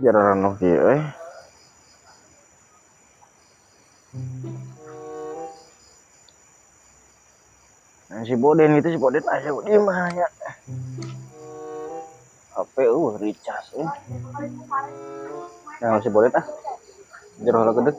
Jaranuh kieu euy. Nah, si Boden itu si Boden aya di mana nya? HP eueuh recharge euy. Nah, si Boden ah. Jero heula gede.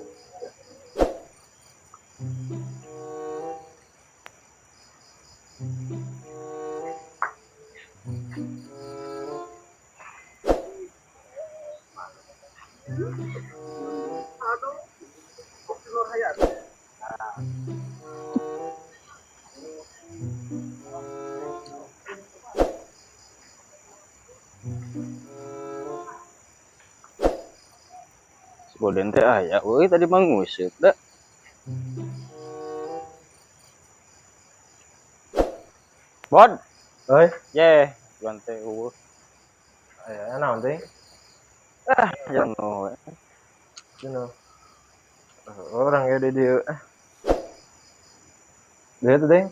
Si Boden teh aya euy tadi mah nguseup da. Bod. Oi, ye, juan teh eueuh. Aya naon teh? Ah, jenuh we. Jenuh. Orang ya di dieu. Dieu teh ding.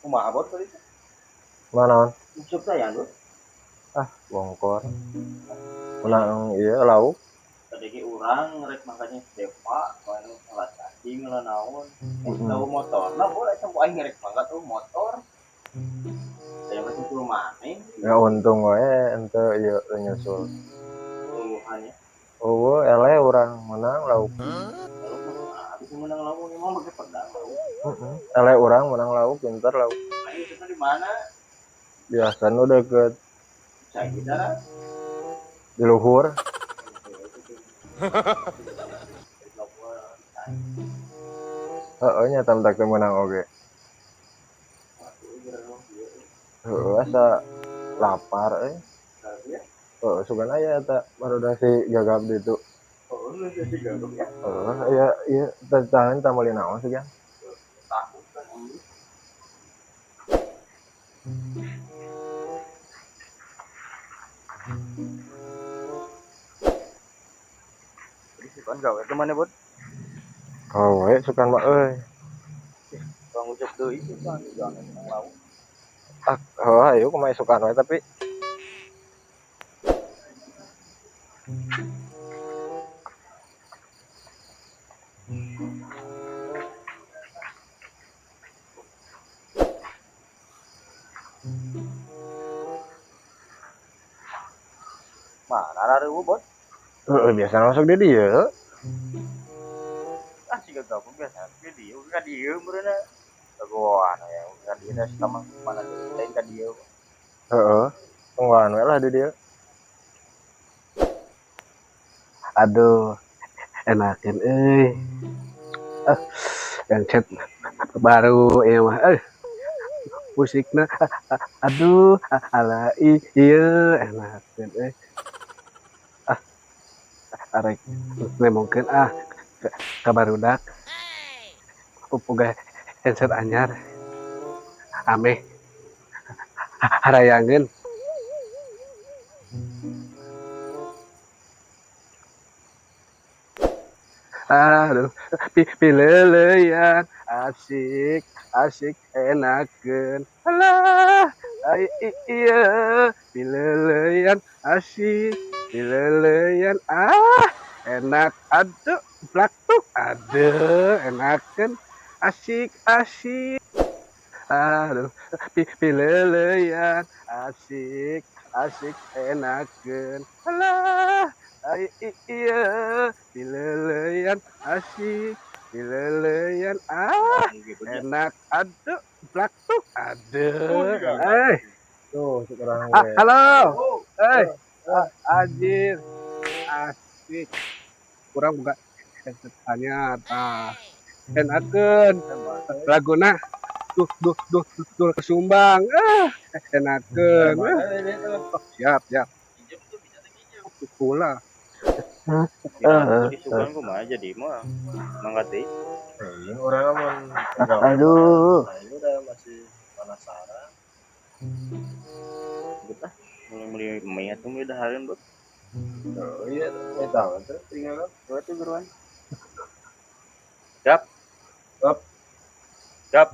Kumaha Bod tadi teh? Kumaha naon? Nguseup teh aya lu? Ah, bongkor. Menang ieu lauk. Tadi ge urang rek makanya Depa, anu salah cacing lah naon. Tahu motor, nah boleh sampo aing rek mangga tuh motor. Saya masih kudu maneh. Ya untung we ente ieu nyusul. Tuluhannya. Eueuh eleh urang menang lauk. Lauk mah habis menang lauk emang make pedang lauk. Heeh. Eleh urang menang lauk pinter lauk. Aing itu di mana? Biasa nu deket. Cai darat. Di luhur. Heeh nya tam tak menang oge. Heeh asa lapar euy. Heeh sugan aya eta barudak si gagap ditu. Oh, si gagap ya. Heeh aya ieu tangan tah meuli naon sugan. Sukan gawe ke mana, Bud? Gawe sukan mah euy. Bang ucap deui sukan jangan menang lauk. Ah, heuh ayo kumaha sukan we tapi mana rareueuh, Bud? Heeh, biasa masuk di dieu. Ah, siga gabung biasa di dieu, ka dieu meureunna. Dagoan aya ka dieu da sama mana deui lain ka dieu. Heeh, tungguan we lah di dieu. Aduh, enakeun euy. Ah, yang chat baru ieu mah euy. Musikna aduh, ala ieu enakeun euy. Ah, arek nemongkeun ah ka barudak. Boga headset anyar. Ameh harayangeun. Aduh, pileleyan asik, asik enakeun. Alah, ai iya, pileleyan asik, pileleyan ah, enak aduh, plaktuk aduh, enakeun asik, asik. Aduh, pileleyan asik, asik enakeun. Alah, ai iya, pileleyan asik, pileleyan ah, enak aduh, plaktuk aduh. Eh, tuh sekarang. Ah, halo. Eh, anjir. Asik. Kurang buka headsetnya tah. Enakeun. Laguna duh duh duh duh kesumbang. Ah, enakeun. Oh, siap, siap. Pula. Disukan kumaha jadi mah mangga teh. Euy, urang mun aduh. Nah, ini udah masih penasaran. Betah mulai beli mie atuh mie dahareun, Bud. Oh iya, mie tahu tuh tinggal. Dua tuh buruan. Gap. Gap. Gap.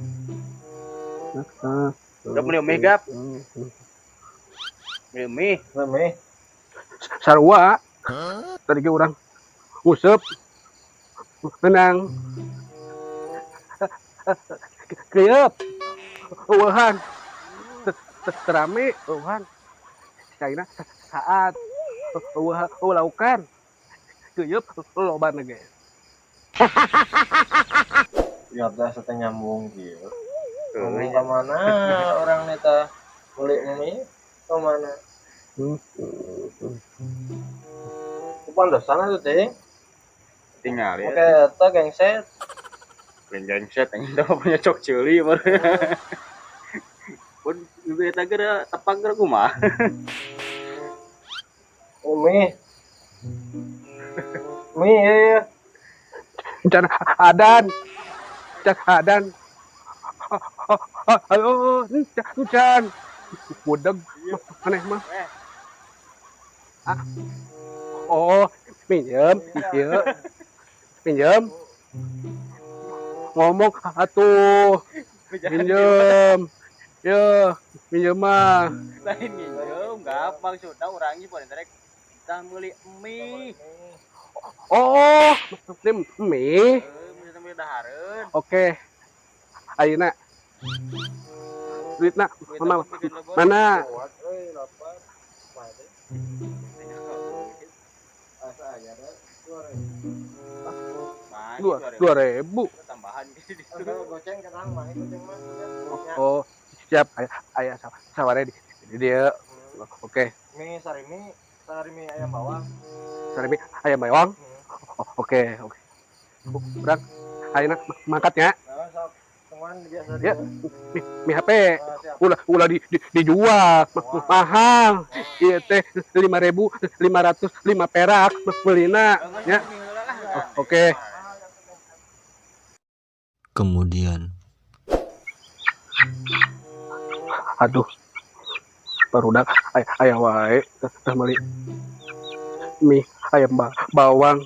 Gap beli mie gap. Mie. Mie. Sarua. Tadi ge urang nguseup menang keuyeup eueuhan terame eueuhan caina saat eueuh eueuh laukan keuyeup loba ge. Ya teh teh nyambung kieu. Ngomong ka mana orang neta beli mie ke mana? Kepandesan atuh teh. Tinggal ya. Oke, eta gengset. Lain gengset anjing teh punya cok ceuli baru. Pun ieu eta ge tepang geura kumaha. Oh, mie. Mie ya. Can adan. Can adan. Aduh, can. Budeg aneh mah. Oh, minjem, ieu. Minjem. Ngomong atuh. Minjem. Ye, minjem mah. Lain minjem, gak maksudna urang ieu poe rek kita meuli mie. Oh, ini mie. Heeh, meuli dahareun. Oke. Ayeuna. Duitna mana? Mana? 2.000. Tambahan gitu. Oh, siap. Ayah saware di dia. Oke. Mie sarimi, sarimi ayam bawang. Sarimi ayam bawang. Oke, oke. Urang ayeuna mangkatnya. Ya, mie HP. Ulah dijual mahal. Ieu teh 5.505 perak meulina ya. Oke. Kemudian aduh, barudak aya wae teh meuli mie ayam bawang.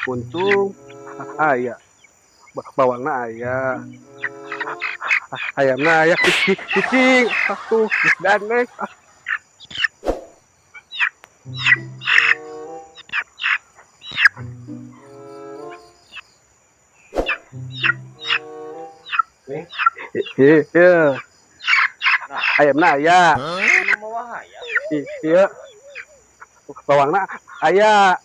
Untung aya bawangna aya, ayamna aya, cicing atuh danek. Iya, ayamna aya, iya, bawangna aya.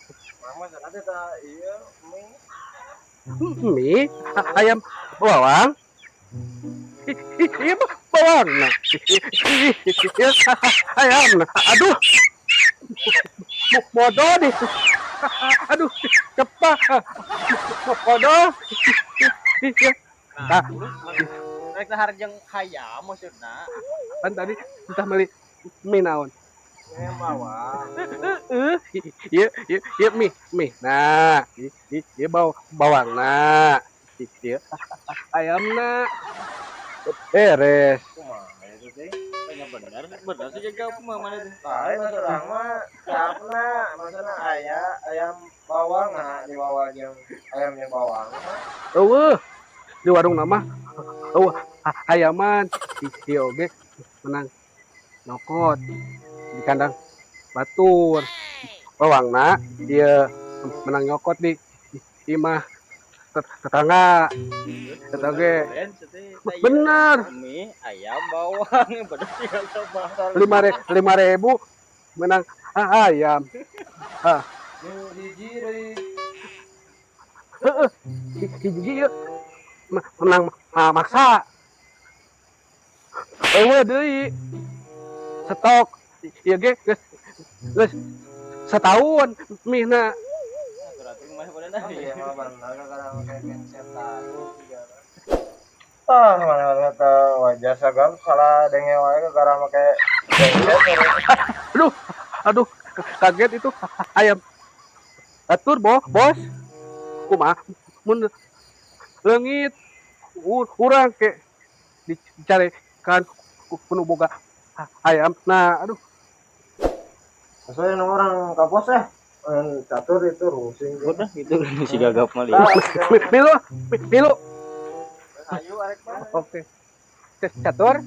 Mie ayam bawang, iya bawangna, iya ayamna. Aduh, bodoh nih. Aduh, cepat, bodoh. Nah, rek dahar jeung hayam maksudna. Kan tadi entah meuli mie naon. Ayam bawang. Ieu ieu ieu mie, mie. Nah, ieu bawangna. Ieu ayamna. Beres. Kumaha itu teh? Tanya bener, bener sih jaga kumaha mana teh. Lain maksud urang mah siapna, maksudna aya ayam bawang nah dibawa jeung ayamnya bawang. Eueuh. Di warung nama eueuh ayaman ieu oge menang nyokot di kandang batur. Bawangna ieu menang nyokot di imah tetangga. Eta ge bener. Mie ayam bawang bener sih 5.000 menang ayam. Ah. Hiji deui. Heeh. Hiji ieu menang maksa. Eueuh deui. Stok ieu ge geus setahun mihna. Ah, mana teh wajah sagam salah denge wae gara make gengset. Aduh, aduh, kaget itu ayam. Atur, bos. Kumaha mun leungit urang ke dicarikan kuno boga ayam. Nah, aduh. Maksudnya orang kapos ya? Catur itu rusing. Udah gitu si gagap mah. Milu, milu. Ayo arek mah. Oke. Catur.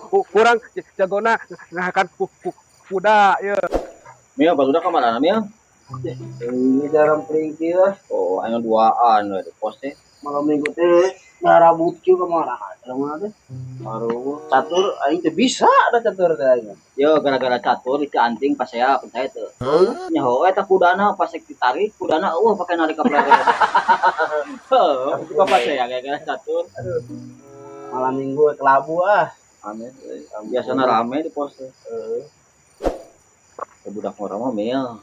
Kurang jagona ngahakan Kuda ieu. Mil, barudak ka mana Mil? Ini jarang peringkil. Oh, anu duaan we di pos teh. Malam minggu teh ngarabut kieu ka mana? Mana teh? Aduh. Catur aing teh bisa ada catur teh aing. Yo gara-gara catur itu anting pas saya percaya teu. Nyaho eta kudana pas ditarik kudana eueuh pake narik ka pleret. Heuh, itu pas saya gara-gara catur. Aduh. Malam minggu kelabu ah. Aneh, biasana rame di pos teh. Heeh. Budak ngora mah mil.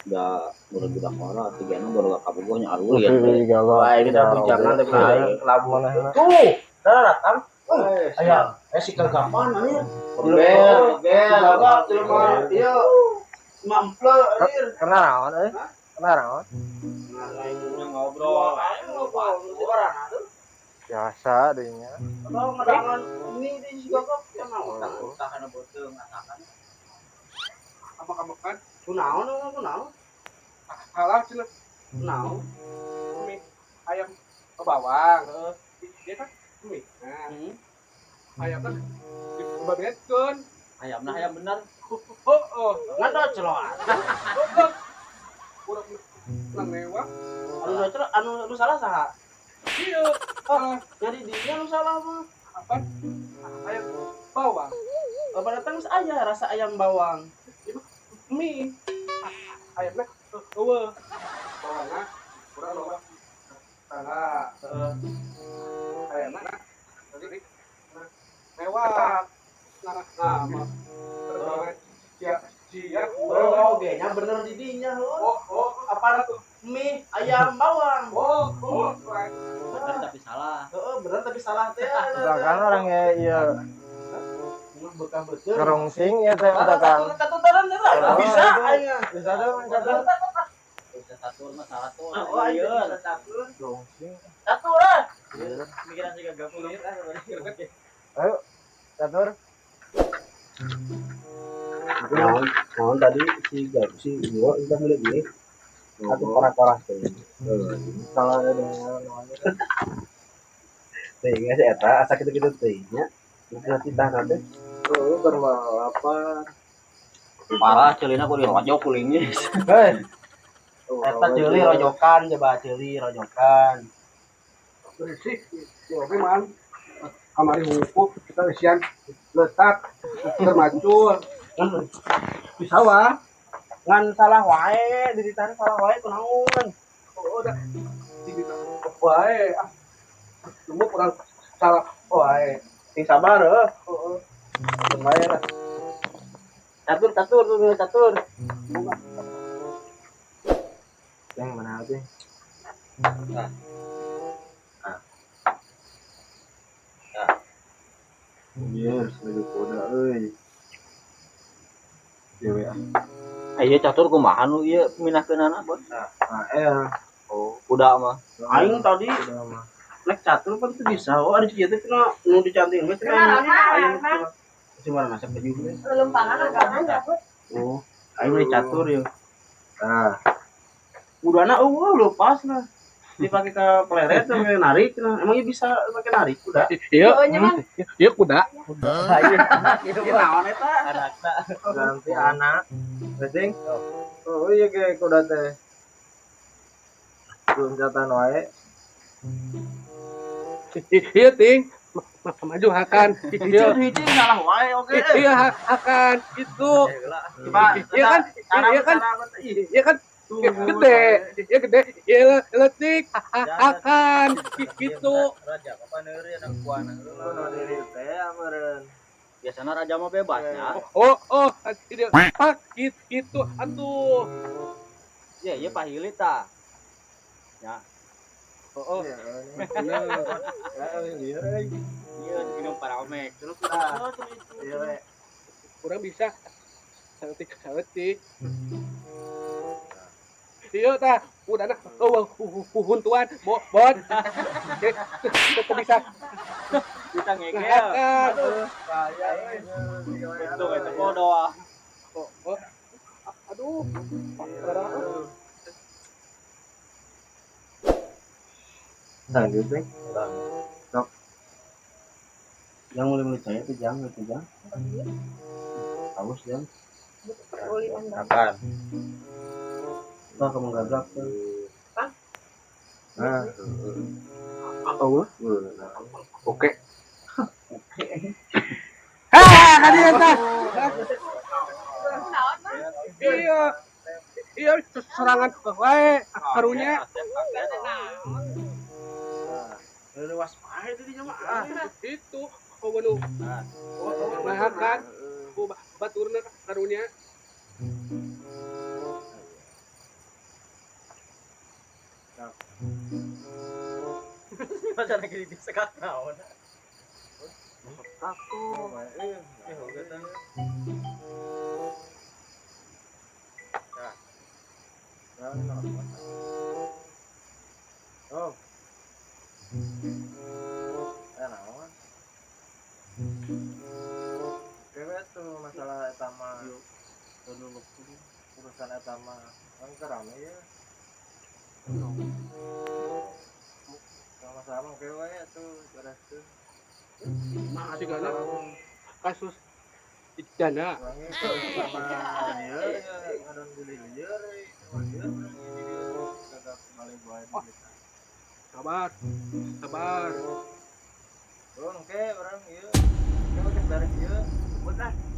Udah budak ngora tigana baru kabogoh nya aruh ya. Wah, ini dah bujangna teh aing kelabu. Tuh, dah datang. Aya, si kagapan anjir. Bel, bel, gagap jelema ieu. Mample anjir. Kena naon euy? Kena naon? Ngobrol. Biasa deh nya. Atau ngadangan ini di si gagap ya naon. Tahana beuteung asakan. Apa kamu kan? Kunaon kunaon? Halah cenah. Kunaon? Mie ayam bawang. Heeh. Dia kan mie. Nah. Ayamna dibabetkeun. Ayamna ayam bener. Heeh. Ngan da celoan. Heeh. Kurang nang mewah. Anu celok anu salah saha? Ieu. Oh, jadi dia nu salah mah. Apa? Ayam bawang. Bapak datang geus aya rasa ayam bawang. Mie ayamna eueuh. Bawangna kurang loba. Salah. Heeh. Ayamna mewah. Nah, nah, sia sia oh, oge nya bener di dinya heuh. Oh, oh, apa mie ayam bawang. Oh, oh. Bener tapi salah. Heeh, bener tapi salah teh. Kan orang ya ieu Bekah betul. Ngerungsing ya teh udah kan. Katutaran teh bisa aing. Bisa tuh catur. Bisa catur mah salah tuh. Oh, iya bisa catur. Rungsing. Catur ah. Mikiran sih gagap kulit ah. Ayo catur. Naon, naon tadi si Gab si gua udah mulai gini. Atau parah-parah teh. Salah ada namanya. Teh geus eta asa kitu-kitu teh nya. Nanti tah teh. Oh, berlapar. Parah ceulina kudu dirojok kulingnya. Hei. Eta ceuli rojokan coba ceuli rojokan. Bersih. Ya memang kamari hukum kita isian letak termacul. Di sawah ngan salah wae ditarik salah wae kunaon. Oh, udah ditarik wae. Ah. Tunggu kurang salah wae. Sing sabar heuh. Heeh. Lumayan lah. Catur, catur, catur, catur. Yang mana sih? Nah. Nah. Nah. Iya, lagi kuda euy. Dewe ah. Ieu catur kumaha nu ieu minahkeunana, Bon? Nah, eh. Oh, kuda mah. Aing tadi nek catur pan teu bisa. Oh, ari kieu teh cenah nu dicanting geus cenah. Aing cuma masak baju gue. Lumpangan agak cabut. Oh, aing beli catur ya. Nah, Kudana eueuh lepas lah. Dipakai ke pleret sampai narik nah. Emangnya bisa pakai narik kuda? Iya. Iya kuda. Iya naon eta? Anakna. Ganti anak. Besing. Oh, iya ge kuda teh. Loncatan wae. Iya ting. Maju hakan. Iya, hiji salah wae oke. Iya hakan itu. Iya kan? Iya kan? Iya kan? Gede, ya gede, ya letik, akan gitu. Raja apa neuri anak kuana. Nu diri teh ameureun. Biasana raja mah bebas ya. Oh, oh, pak gitu atuh. Ya, iya pahili ta. Ya. Oh, oh. Iya, iya, minum paramek. Terus udah. Iya, kurang bisa. Saeutik, saeutik. Iya tah, udah nah, oh, huntuan, bot, tetep bisa, bisa ngegel. Aduh, bahaya, itu itu bodoh. Oh, oh, aduh, lanjut nih. Sok. Yang mulai mulai saya itu jang, itu jang. Halus jang. Perulian banget. Akan. Tah kamu gagap tuh. Nah, Oh, nah. oke. Ah, kan dia tah. Naon mah? Iya. Iya, serangan wae karunya. Leuwas pae di dinya mah. Ah. Itu oh nu mahakan ku baturna karunya. Macam lagi di sekat naon. Aku eh Eh, tah. Oh. Naon? Oke, tuh masalah eta mah. Urusan eta mah kan rame ya. Sama-sama oke we tuh beres tuh. Sigana kasus dana. Sama ieu ngadon beli lieur lieur gagap balik bae. Sabar. Sabar. Oh, oke, orang ieu. Oke, beres ieu. Udah.